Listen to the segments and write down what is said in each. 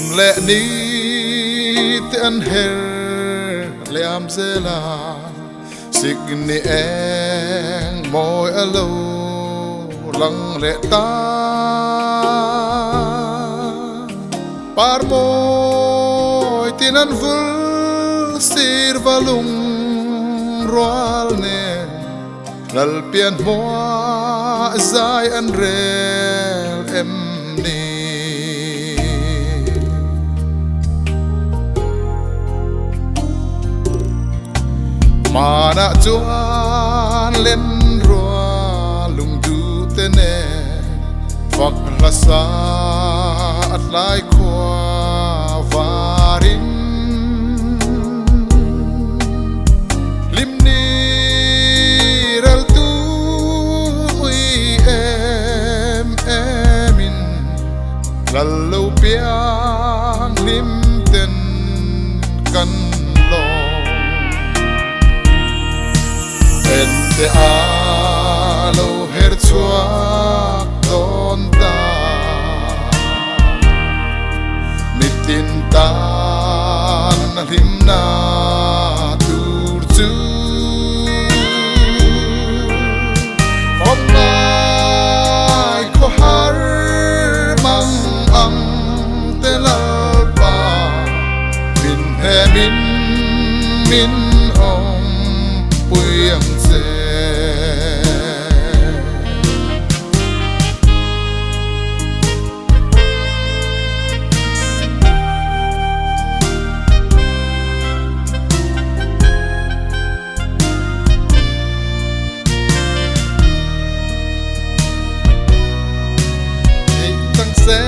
Kum leh ni te an her liam zel a, sikni eng mawi a lo lang leh ta. Par mawi tin an vul sir va lung rual nen, Lalpian hmuah zai an rel em ni? Hmanah chuan lenrua lungduh te nen fak hla sa a tlai khua varin. Hlim ni ral tu ui em em in lal lo piang hlim ten kan lawm. En te a lo her chhuak dawn ta. Mitin tan a hlimna tur chu Awm ngai khaw har mang ang te Lalpa min hnemin min awmpui ang che. Theih tang se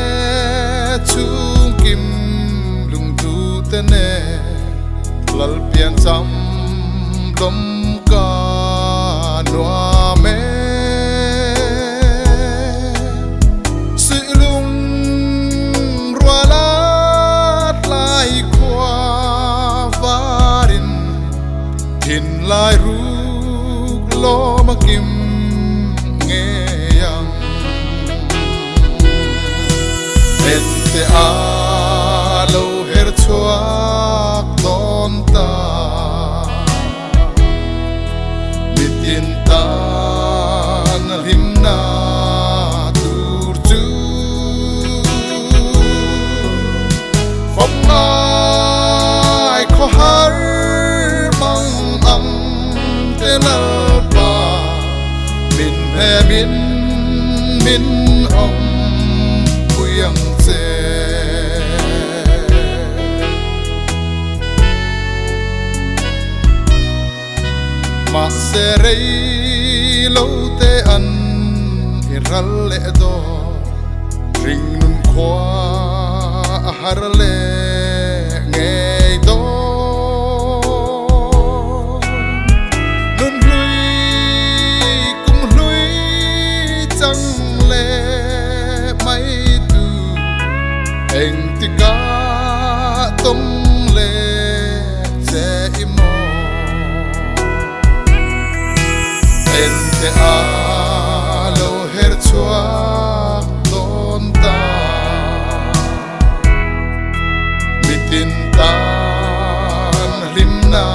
chhung kim lungduh te nen Lalpian cham lawm ka nuam e. Suihlung rual a tlai khua varin thinlai ruk lawm a kim ngei ang. Ente a lo her chhuak dawn ta. Mitin tan a hlimna tur chu fawm ngai khaw har mang ang te Lalpa min hnemin min awm pui ang che. Mahse rei lo te an i ral leh dawn, hringnun khua a har leh ngei dawn. Nun hlui kum hlui chang leh mai tu engtikah tawng leh che i maw? Ente a lo her chhuak dawn ta, mitin tan hlimna.